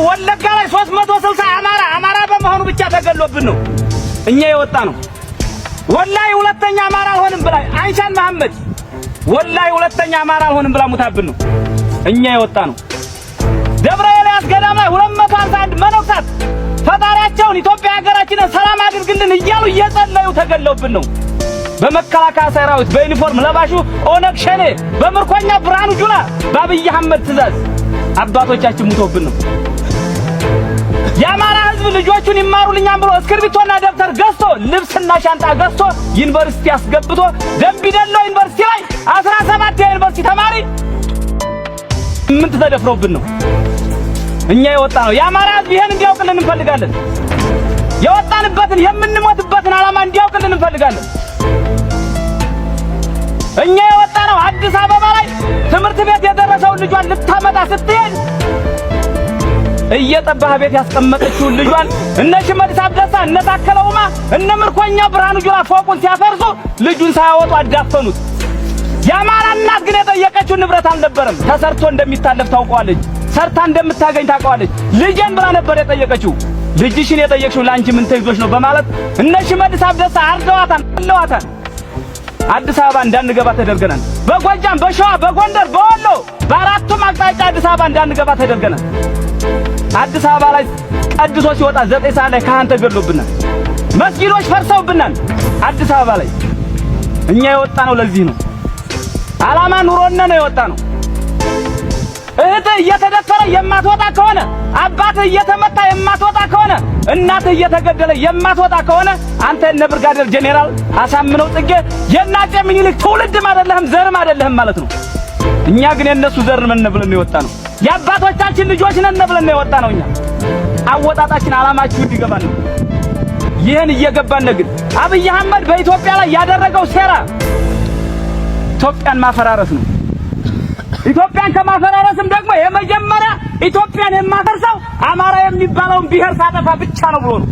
ወለጋ ላይ 360 አማራ አማራ በመሆኑ ብቻ ተገሎብን ነው እኛ የወጣ ነው። ወላሂ ሁለተኛ አማራ አልሆንም ብላ አይሻን መሐመድ ወላሂ ሁለተኛ አማራ አልሆንም ብላ ሙታብን ነው እኛ የወጣ ነው። ደብረ ኤልያስ ገዳም ላይ 251 መነኮሳት ፈጣሪያቸውን ኢትዮጵያ ሀገራችንን ሰላም አድርግልን እያሉ እየጸለዩ ተገለውብን ነው። በመከላከያ ሰራዊት በዩኒፎርም ለባሹ ኦነግ ሸኔ በምርኮኛ ብርሃኑ ጁላ በአብይ አህመድ ትእዛዝ አባቶቻችን ሙቶብን ነው። የአማራ ሕዝብ ልጆቹን ይማሩልኛል ብሎ እስክርቢቶና ደብተር ገዝቶ፣ ልብስና ሻንጣ ገዝቶ ዩኒቨርሲቲ አስገብቶ ደምቢዶሎ ዩኒቨርሲቲ ላይ 17 የዩኒቨርሲቲ ተማሪ 8 ተደፍሮብን ነው እኛ የወጣ ነው። የአማራ ሕዝብ ይሄን እንዲያውቅልን እንፈልጋለን። የወጣንበትን የምንሞትበትን ዓላማ እንዲያውቅልን እንፈልጋለን። እኛ የወጣ ነው አዲስ አበባ ላይ ትምህርት ቤት የደረሰውን ልጇን ልታመጣ ስትሄድ እየጠባህ ቤት ያስቀመጠችውን ልጇን እነ ሽመልስ አብዲሳ፣ እነ ታከለ ኡማ፣ እነ ምርኮኛ ብርሃኑ ጁላ ፎቁን ሲያፈርሱ ልጁን ሳያወጡ አዳፈኑት። የአማራ እናት ግን የጠየቀችው ንብረት አልነበረም። ተሰርቶ እንደሚታለፍ ታውቀዋለች። ሰርታ እንደምታገኝ ታውቀዋለች። ልጄን ብላ ነበር የጠየቀችው። ልጅሽን የጠየቅሽው ለአንቺ ምን ተይዞሽ ነው በማለት እነ ሽመልስ አብዲሳ አርደዋታል፣ አለዋታል። አዲስ አበባ እንዳንገባ ተደርገናል። በጎጃም፣ በሸዋ፣ በጎንደር፣ በወሎ በአራቱም አቅጣጫ አዲስ አበባ እንዳንገባ ተደርገናል። አዲስ አበባ ላይ ቀድሶ ሲወጣ 9 ሰዓት ላይ ካህን ተገድሎብናል። መስጊዶች ፈርሰውብናል። አዲስ አበባ ላይ እኛ የወጣ ነው ለዚህ ነው። ዓላማ ኑሮነ ነው የወጣ ነው። እህትህ እየተደፈረ የማትወጣ ከሆነ፣ አባትህ እየተመታ የማትወጣ ከሆነ፣ እናትህ እየተገደለ የማትወጣ ከሆነ አንተ እነ ብርጋዴር ጄኔራል አሳምነው ጽጌ የእነ አፄ ምኒልክ ትውልድም አይደለህም፣ ዘርም አይደለህም ማለት ነው። እኛ ግን የእነሱ ዘር ነን ብለን ነው የወጣ ነው። የአባቶቻችን ልጆች ነን ብለን ነው የወጣ ነው። እኛ አወጣጣችን ዓላማችሁ እንዲገባን ነው። ይህን እየገባን ግን አብይ አህመድ በኢትዮጵያ ላይ ያደረገው ሴራ ኢትዮጵያን ማፈራረስ ነው። ኢትዮጵያን ከማፈራረስም ደግሞ የመጀመሪያ ኢትዮጵያን የማፈርሰው አማራ የሚባለውን ብሔር ሳጠፋ ብቻ ነው ብሎ ነው።